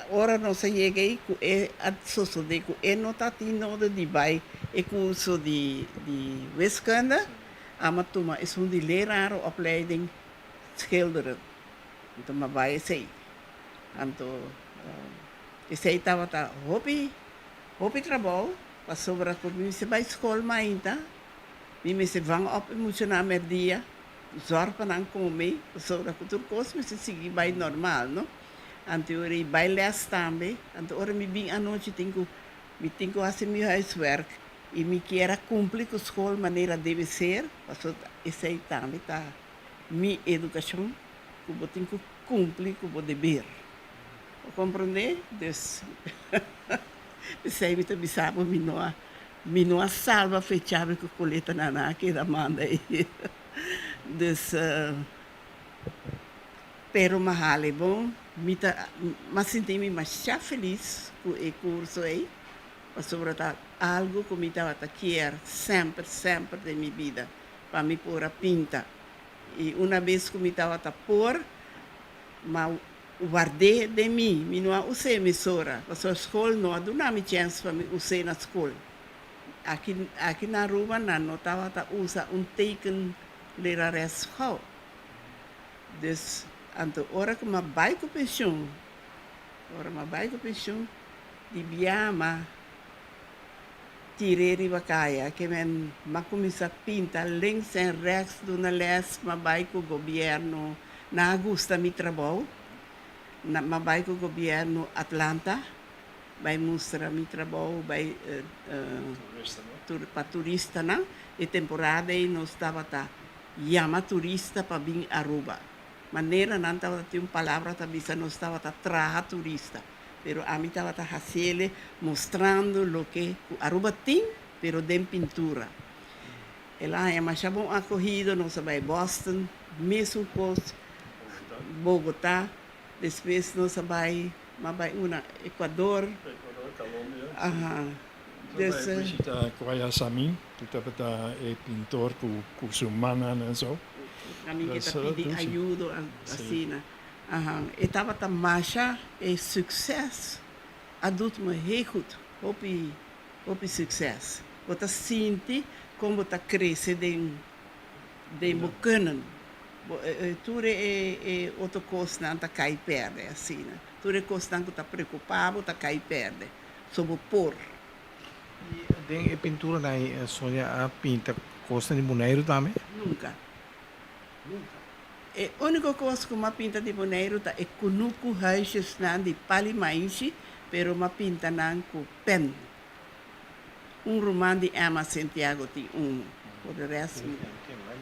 Speaker 6: ora nos a yega ei ku e a sosodé ku e no ta tin nodo di bai e kurso di di wiskunde, amo a tuma esun di lerarenopleiding schilderen. Anto mi a bai esei. Anto esei tabata hopi hopi trabou pasobra ku mi mester bai skol mainta, mi mester van op e muchanan merdia. Zorg pa nan come, pasobra cu tur cos mester sigui bay normal, no? Anto ora y bay les tambe, anto ora mi bin anochi tin cu, mi tin cu haci mi huiswerk y mi kier a cumpli cu school manera debe ser, pasobra esey tambe ta mi educacion, cu bo tin cu cumpli cu bo deber. Bo comprende? Dus, pesey mi ta bisa bo mi no a. Mi no a salba fechabe cu coletanan a keda manda ey. Dus, pero m'a hale bon. Mi ta, m'a sinti mi masha feliz cu e curso ey, pasobra ta algo cu mi tabata kier semper, semper den mi bida, pa mi por a pinta. Y una bes cu mi tabata por, m'a Ward'é den mi, mi no a us'é mesora, pasobra skol no a duna mi chèns pa mi us'é na skol. Aki, aki na Aruba nan no tabata usa un teken lerares gou. Dus, anto ora ku m'a bai ku penshun, ora m'a bai ku penshun, di bia m'a tir'é riba kaya, ke men m'a kuminsá pinta links en rechts, duna lès, m'a bai ku gobièrnu. Nan a gusta mi trabou. Na m'a bai ku gobièrnu Atlanta bai mustra mi trabou bai pa turistanan. E temporada ei nos tabata yama turista pa bin Aruba. Manera nan tabata tin un palabra ta bisa nos tabata traha turista. Pero ami tabata hasiele mostrando loke ku Aruba tin pero den pintura. El a haña masha bon akohido, nos a bai Boston, mesun kos, Bogotá, despues nos a bai, m'a bai una Ecuador.
Speaker 5: Ecuador, Colombia, si.
Speaker 6: Aha.
Speaker 5: Nos a bai bishita Guayasamín, ku tabata e pintor ku su mannan en so.
Speaker 6: Ami ke ta pidi ayudo asina. Aha. E tabata masha e sukses a dut me heel goed, hopi Hopi succes. Bo ta sinti con bo ta crece den den bo kunnen. Bo tur e e otro cosnan ta cay perde asina. Tur e cosnan cu ta preocupa bo ta cay perde. So bo por.
Speaker 3: Y den e pinturanan ey Sonia a pinta cosnan di Boneiru tambe?
Speaker 6: Nunca. Nunca. E unico cos cu m'a pinta di Boneiru ta e cunucu huisjesnan di pali maishi, pero m'a pinta nan cu pen. Un ruman di Emma Sentiago tin unu. Por de rest mi.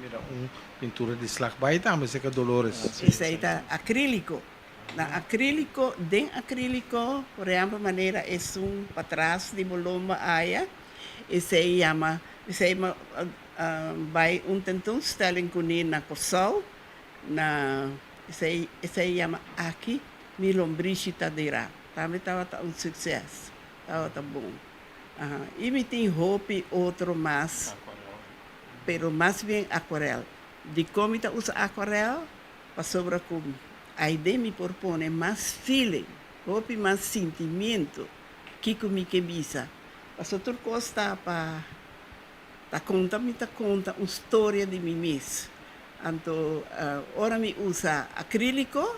Speaker 3: Mira un pintura di slagbaai tambe cerca Dolores.
Speaker 6: Esey ta acrílico. Na acrílico, den acrílico, por ehempel manera esun patras di bo lomba aya, esey yama, esey mi a bay un tentoonstelling cune na Corsou, na esey esey yama Aki mi lombrishi ta dera. Tambe tabata un succes, tabata bon. Aha, y mi tin hopi otro mas, pero mas bien aquarel. Dicon mi ta usa aquarel? Pasobra ku aide mi por pone mas feeling, hopi mas sintimiento kiko mi ke bisa. Paso tur kos ta pa ta konta mi ta konta un storia di mi mes. Anto ora mi usa acrílico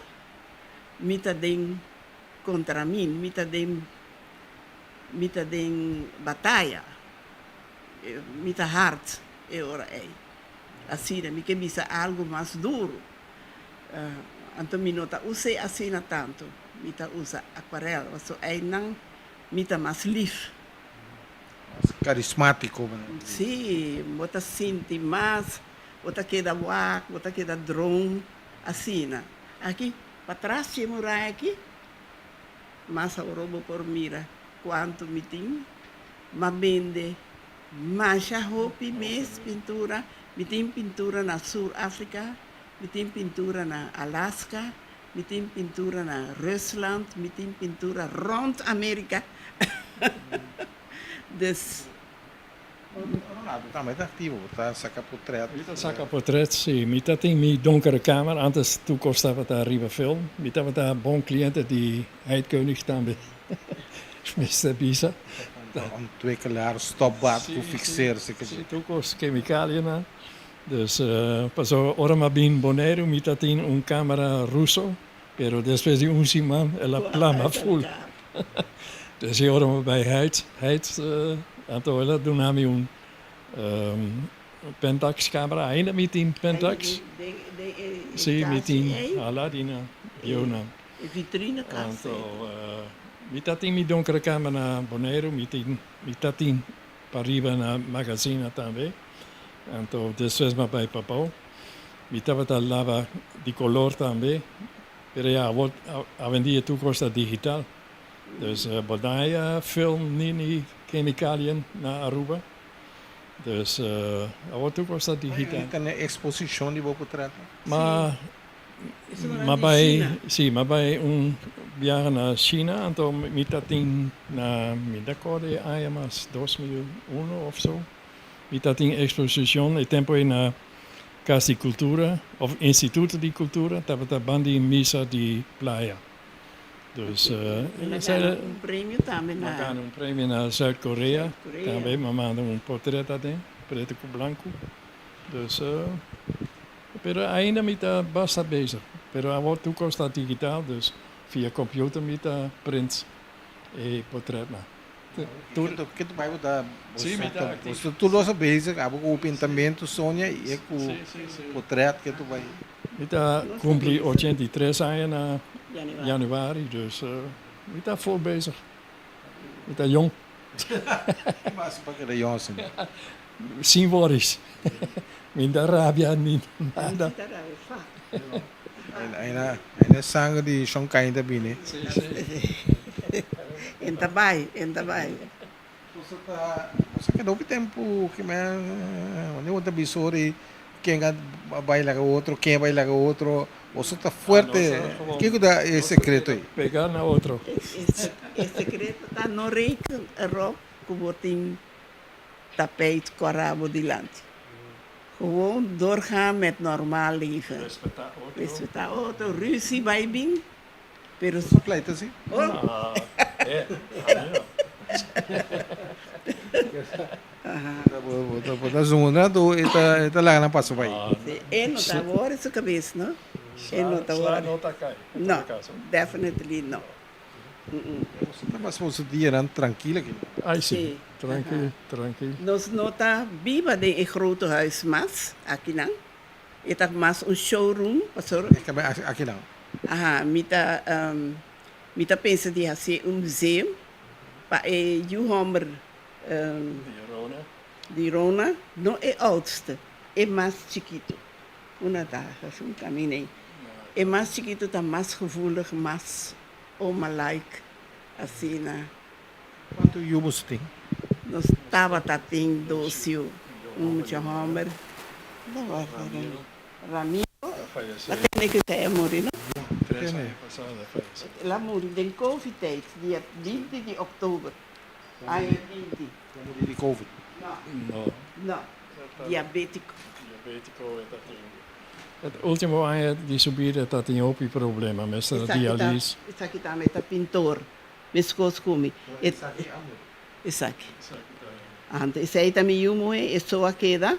Speaker 6: mi ta den kontra mi, mi ta den mi ta den bataya, mi ta hard e ora ei. Asina, mi ke bisa algu mas duru. Anto mi no ta us'é asina tantu. Mi ta usa akuarel, pasobra einan mi ta mas lif.
Speaker 3: Mas karismátiko.
Speaker 6: Sí, bo ta sinti mas, bo ta keda wak, bo ta keda dron, asina. Aki, patras dje muraya aki, mas awor bo por mira kuantu mi tin. M'a bende Masha hopi mes pintura, mi tin pintura na Sur Africa, mi tin pintura na Alaska, mi tin pintura na Rusland, mi tin pintura rond America. Dus.
Speaker 3: Ronaldo tambe ta activo, bo ta saca potret.
Speaker 5: Mi ta saca potret, si. Mi ta tin mi donkere kamer, antes tur cos tabata riba film. Mi tabata bon cliente di Heidkönig tambe. Mester bisa.
Speaker 3: Ontwikkelaar, stopbad ku fixeer si ke.
Speaker 5: Si, tur kos kemikalianan. Dus pasobra ora mi a bin Boneiru mi ta tin un kamera ruso, pero despues di un siman el a plama ful. Dus e ora mi a bai Heid, Heid anto el a duna mi un Pentax kamera, ainda mi tin Pentax. Si, mi tin, hala di nan, bieunan.
Speaker 6: E vitrine kas
Speaker 5: ei. Anto mi ta tin mi donkere kamer na Boneiru, mi tin mi ta tin pariba na magazina tambe. Anto despues mi a bai pabou. Mi tabata laba di kolor tambe, pero ya awor awendia tur kos ta digital. Dus bo no haya film ni ni kemikaliën na Aruba. Dus awor tur kos ta digital.
Speaker 3: Bo tene eksposishon di bo potretnan?
Speaker 5: Ma M'a bai, sí, m'a bai un biaha na China, anto mi ta tin na, mi ta acorda e aña mas, 2001 of so, mi ta tin exposicion e tempo ei na Cas di Cultura, of Instituto di Cultura, tabata banda di misa di Playa. Dus,
Speaker 6: El a gana un premio tambe na.
Speaker 5: M'a gana un premio na Zuid Korea, tambe m'a manda un portret aden, preto cu blanco. Dus. Pero ainda mi ta basta bezig. Pero awor tur kos ta digital, dus via computer mi ta print e potretnan.
Speaker 3: Tur ke tu bai bo ta Sí, mi ta actief. Tur los a bezig, abo ku pintamentu, Sonia, i e ku potret ke tu bai.
Speaker 5: Mi ta cumpli 83 aña na januari, dus mi ta full bezig. Mi ta yong.
Speaker 3: Ki mas pa keda yong asina?
Speaker 5: Sin worries. Mi no ta rabia ni nada.
Speaker 3: Aina e sanger di Shon Cain ta bini.
Speaker 6: En ta bai, en ta bai.
Speaker 3: Boso ta, boso a keda hopi tempu ki men, wanneer bo ta bisa ora ei ken a bai laga otro, ken a bai laga otro, boso ta fuerte. Kiko ta e sekreto ei?
Speaker 5: Pega na otro.
Speaker 6: E sekreto ta no reken erop ku bo tin Tapijt kòrá bo dilanti. Gewoon doorgaan met normaal leven.
Speaker 5: Respetá otro.
Speaker 6: Respetá otro, ruzie bai bin, pero.
Speaker 3: Boso pleita si?
Speaker 6: Oh.
Speaker 5: No, eh, ami no.
Speaker 3: Bo ta zundra anto e ta e ta laga nan pasa bai.
Speaker 6: Si, e no ta wòri su kabes no. E no ta
Speaker 5: Sla
Speaker 6: wòri.
Speaker 5: no ta kai.
Speaker 6: No, definitely no.
Speaker 3: Boso ta pasa boso dianan trankil aki?
Speaker 5: Ay si, trankil, trankil.
Speaker 6: Nos no ta biba den e grote huis mas akinan. E ta mas un showroom pasobra.
Speaker 3: E ta bai akinan?
Speaker 6: Aha, mi ta mi ta pensa di hasié un museum pa e yu hòmber
Speaker 5: Di Rona.
Speaker 6: Di Rona, no e oudste, e mas chikitu. Una ta hasi un kamin'ei. E mas chikitu ta mas gevoelig, mas oma-like, asina.
Speaker 3: Kuantu yu boso tin?
Speaker 6: Nos tabata tin dos yu, un mucha hòmber, Ramiro, a tene ku esei a muri, no? El a muri den Covid tijd, dia binti di òktober, aña binti.
Speaker 3: El a muri di Covid?
Speaker 6: No, no, diabétiko.
Speaker 5: E último aña di su bida ta tin hopi problema, mester a dialis.
Speaker 6: Esaki tambe ta pintor. Meskos ku mi. Esaki. Anto esei ta mi yu muhé, e so a keda,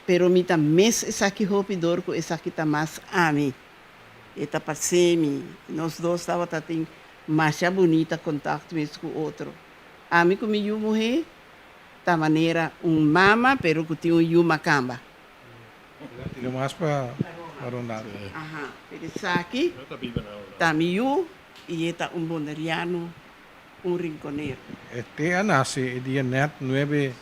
Speaker 6: pero mi ta mes esaki hopi dor ku esaki ta mas ami. E ta parse mi. Nos dos tabata tin masha bunita kontakto mes ku otro. Ami ku mi yu muhé ta manera un mama pero ku tin un yu makamba.
Speaker 3: Tira mas pa Ronaldo.
Speaker 6: Aha, pero esaki ta mi yu i e ta un boneriano, un rinconero.
Speaker 3: E te a nace e dia net nuebe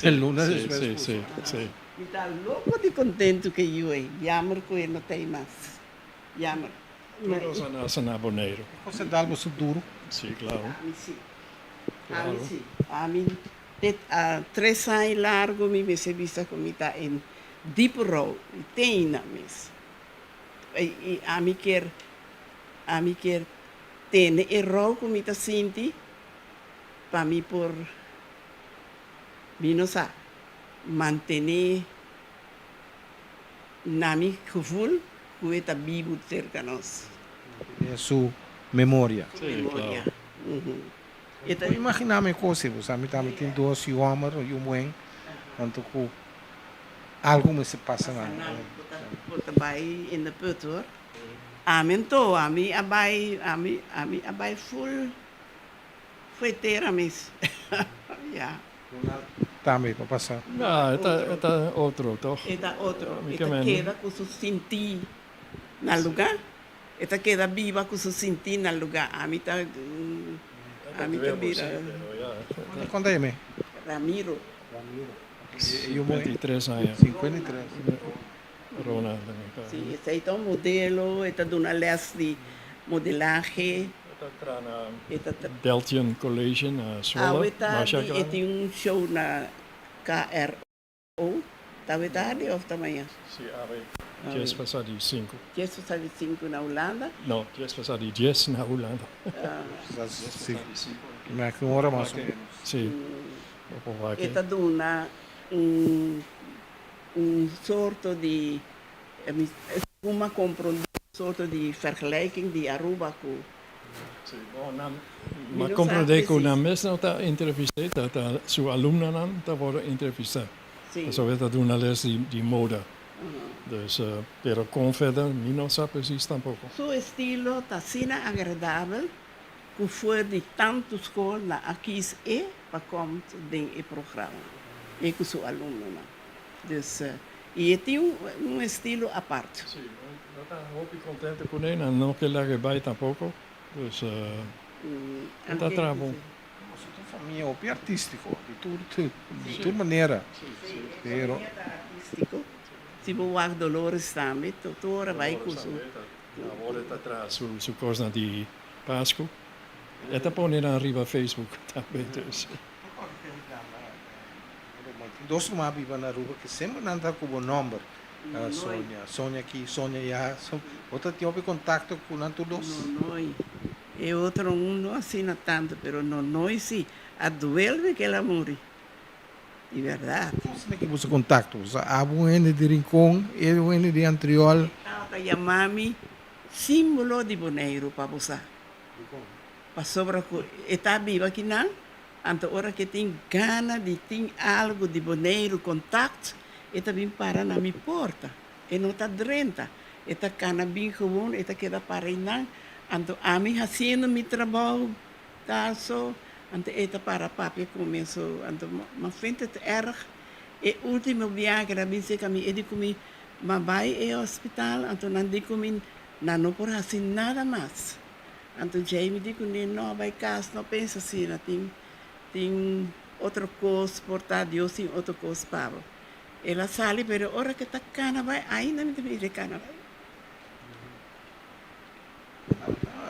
Speaker 3: luna despues cu su.
Speaker 6: Mi ta loco di contento cu e yu ei, jammer cu e no ta ei mas. Jammer.
Speaker 5: Tur nos a nace na Boneiru.
Speaker 3: E cosa dal boso duro?
Speaker 5: Si, claro.
Speaker 6: Ami si. Ami si. Ami Te tres aña largo mi mester bisa cu mi ta en diepe rouw, mi te ainda mes. Y ami kier, ami kier tene e rouw cu mi ta sinti pa mi por, mi no sa, mantene na mi gevoel cu e ta bibu cerca nos.
Speaker 3: Mantene su memoria.
Speaker 6: Su memoria.
Speaker 3: E ta imaginá mi kos ei, bo sa mi tambe tin dos yu hòmber, un yu muhé, anto ku algu mester pasa nan.
Speaker 6: Bo ta bai in de put hoor. Ami anto, ami a bai, ami, ami a bai ful fo'i tera mes. Ya.
Speaker 3: Tambe pa pasa.
Speaker 5: No, e ta, e ta otro toch?
Speaker 6: E ta otro. E ta keda ku su sintí na lugá. E ta keda biba ku su sintí na lugá. Ami ta ami ta bira.
Speaker 3: Kon ta yam'é?
Speaker 6: Ramiro.
Speaker 3: Ramiro.
Speaker 5: 53 aña.
Speaker 3: 53.
Speaker 5: Ronald.
Speaker 6: Sí, esei ta un modelo, e ta duna lès di modelahe.
Speaker 5: E ta traha na Deltion College na Zwolle.
Speaker 6: Awe tardi e tin un show na KRO. O, ta awe tardi of ta maña?
Speaker 5: Si, awe dies pasa di sinku.
Speaker 6: Dies pasa di sinku na Hulanda?
Speaker 5: No, dies pasa di dies na Hulanda.
Speaker 3: Si, na ki ora mas o menos?
Speaker 5: Si, bo por wak.
Speaker 6: E ta duna un un sorto di, segun a komprondé, un sorto di vergelijking di Aruba ku.
Speaker 5: Si, bo nan ma comprende cu nan mes no ta entrevist'é, ta ta su alumnonan ta worde entrevistá. Pasobra e ta duna les di di moda. Dus, pero con verder mi no sa precies tampoco.
Speaker 6: Su estilo ta asina agradabel cu for di tantu scol nan a kies e pa komt den e programa, e cu su alumnonan. Dus, y e tin un estilo apart.
Speaker 5: Sí, no ta hopi contento cu ne, nan no ke laga e bay tampoco, dus e ta traha bon.
Speaker 3: Boso ta un famia hopi artistico, di tur di tur manera, pero.
Speaker 6: Famia ta artistico, si bo wak Dolores tambe, tur ora bay cu su.
Speaker 5: Awor e ta traha su cosnan di Pascu, e ta pone nan riba Facebook tambe, dus.
Speaker 3: Tin dos ruman biba na Aruba ke semper nan ta ku bo nomber, Sonia, Sonia aki, Sonia ya. Bo ta tin hopi kontakto ku nan tur dos?
Speaker 6: Nonoi. E otro un no asina tanto, pero Nonoi si. A duelme ke el a muri. Di bèrdat.
Speaker 3: Kon asina ke bo sa kontakto? Bo sa abo un hende di Rincon, e un hende di Antriol?
Speaker 6: E tabata yama mi simbolo di Boneiru pa bo sa.
Speaker 3: Dikon?
Speaker 6: Pasobra ku e ta biba akinan. Anto ora ke tin gana di tin algu di Boneiru kontakt, e ta bin para na mi porta. E no ta drenta, e ta kana bin gewoon, e ta keda para einan. Anto ami hasiendo mi trabou ta so, anto e ta para papia ku mi. So, anto ma vindt het erg. E ultimo biaha ke el a bin seka mi, e di ku mi, Ma bai e hospital, anto nan di ku mi nan no por hasi nada mas. Anto Jamie di kuné, No, bai kas, no pensa asina, tin tin otro kos, por ta Dios tin otro kos pa bo. El a sali, pero ora ke ta kana bai, ainda mi ta mira e kana bai.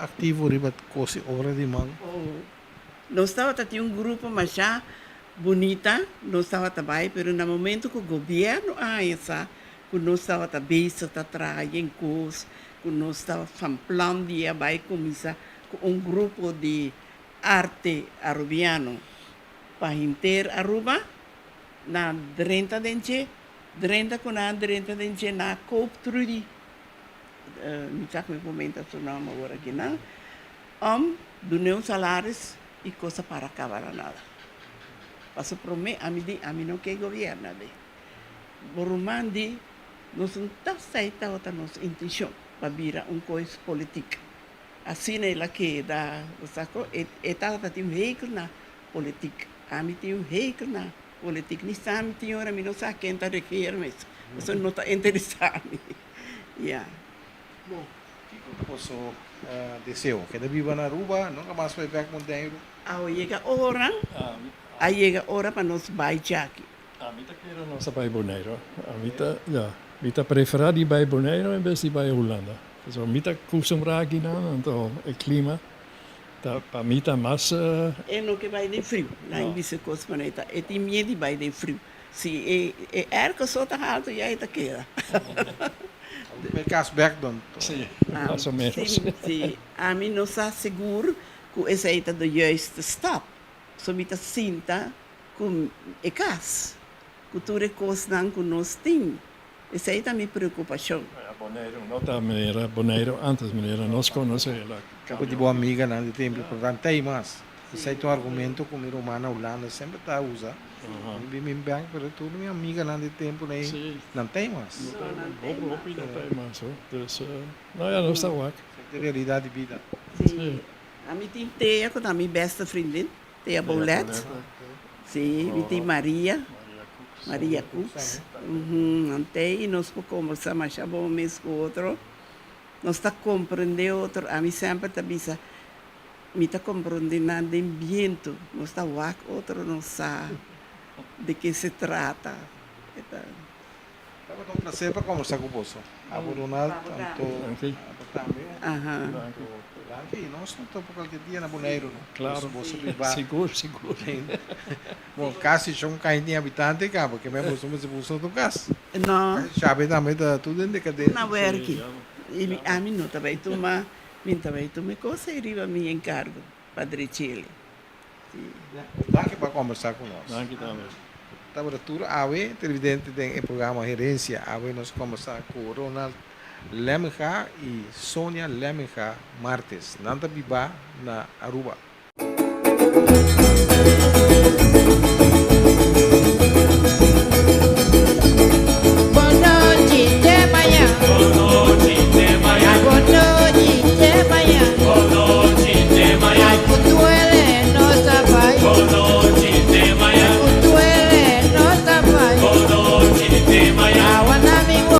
Speaker 3: aktivo riba kos di obra di man?
Speaker 6: Oh, nos tabata tin un grupo masha bunita, nos tabata bai, pero na momento ku gobièrnu a haña sa ku nos tabata bezig ta traha yen kos, ku nos ta van plan di a bai kuminsá ku un grupo di arte arubiano pa henter Aruba, nan drenta den dje, drenta ku nan drenta den dje, nan a koop Trudy, mi sa ku mi por menta su nòmber awor aki nan, om dun'é un salaris i kos a para kaba na nada. Pasobra promé ami di ami no ke gobièrnu a be. Bo ruman di nos no ta esei tabata nos intenshon pa bira un kois politik. Asina el a keda, bo sa ko, e tabata tin un hekel na politik. Ami tin un hekel na politik. Ni sa mi tin ora mi no sa ken ta regeer mes, pasobra no ta interesa mi. Ya.
Speaker 3: Bo, kiko ta boso deseo? Keda biba na Aruba, nunka mas bai bek Monteiru?
Speaker 6: A yega ora, a yega ora pa nos bai djaki.
Speaker 5: Ami ta kere nos a bai Boneiru. Ami ta, ya, mi ta prefera di bai Boneiru en bes di bai Hulanda. Pasobra mi ta kustumbrá akinan, anto e klima ta, pa mi ta mas.
Speaker 6: E no ke bai den friu. Nan bisa kos manera ta, e tin miedu di bai den friu. Si e e airco so ta haltu ya e ta keda.
Speaker 3: Bai kas bek don.
Speaker 5: Si, mas o menos.
Speaker 6: Si, si. Ami no sa sigur ku esei ta de juiste stap. So mi ta sinta ku e kas, ku tur e kosnan ku nos tin. Esei ta mi preokupashon.
Speaker 5: Boneiru no ta manera Boneiru antes, manera nos konosé el a
Speaker 3: Kaba di bo amiganan di tempu importante ei mas. Esei ta un argumento ku mi ruman na Hulanda semper ta usa. Mi bin bin bèk pero tur mi amiganan di tempu ei nan ta ei mas.
Speaker 5: Hopi hopi no ta ei mas ho. Dus no ya nos ta wak.
Speaker 3: Esei ta e realidat di bida.
Speaker 6: Sí. Ami tin Thea ku ta mi bèste vriendin. Tea Boulet, si, mi tin Maria, Maria Cooks, nan tei i nos por kombersá masha bon mes ku otro. Nos ta komprendé otro, ami semper ta bisa, mi ta komprendé nan den bientu, nos ta wak otro, nos sa de ke se trata.
Speaker 3: Tabata un placer pa conversa cu boso. Abo Ronald, anto abo tambe. Anto danki. Nos no topa cualkier dia na Boneiru no.
Speaker 5: Claro.
Speaker 3: Boso biba.
Speaker 5: Sigur, sigur.
Speaker 3: Bon, casi shon kain tin habitante caba, ke men boso mester busca otro cas.
Speaker 6: No.
Speaker 3: Xabi tambe ta tur den decadencia.
Speaker 6: Na werki. I ami no ta bay tuma, mi no ta bay tuma e cos ey riba mi encargo pa drechele.
Speaker 3: Danki pa kombersá ku nos.
Speaker 5: Danki tambe.
Speaker 3: Tabata tur awe televidente den e programa Herencia. Awe nos kombersá ku Ronald Lemminga i Sonia Lemminga Martes. Nan ta bibá na Aruba.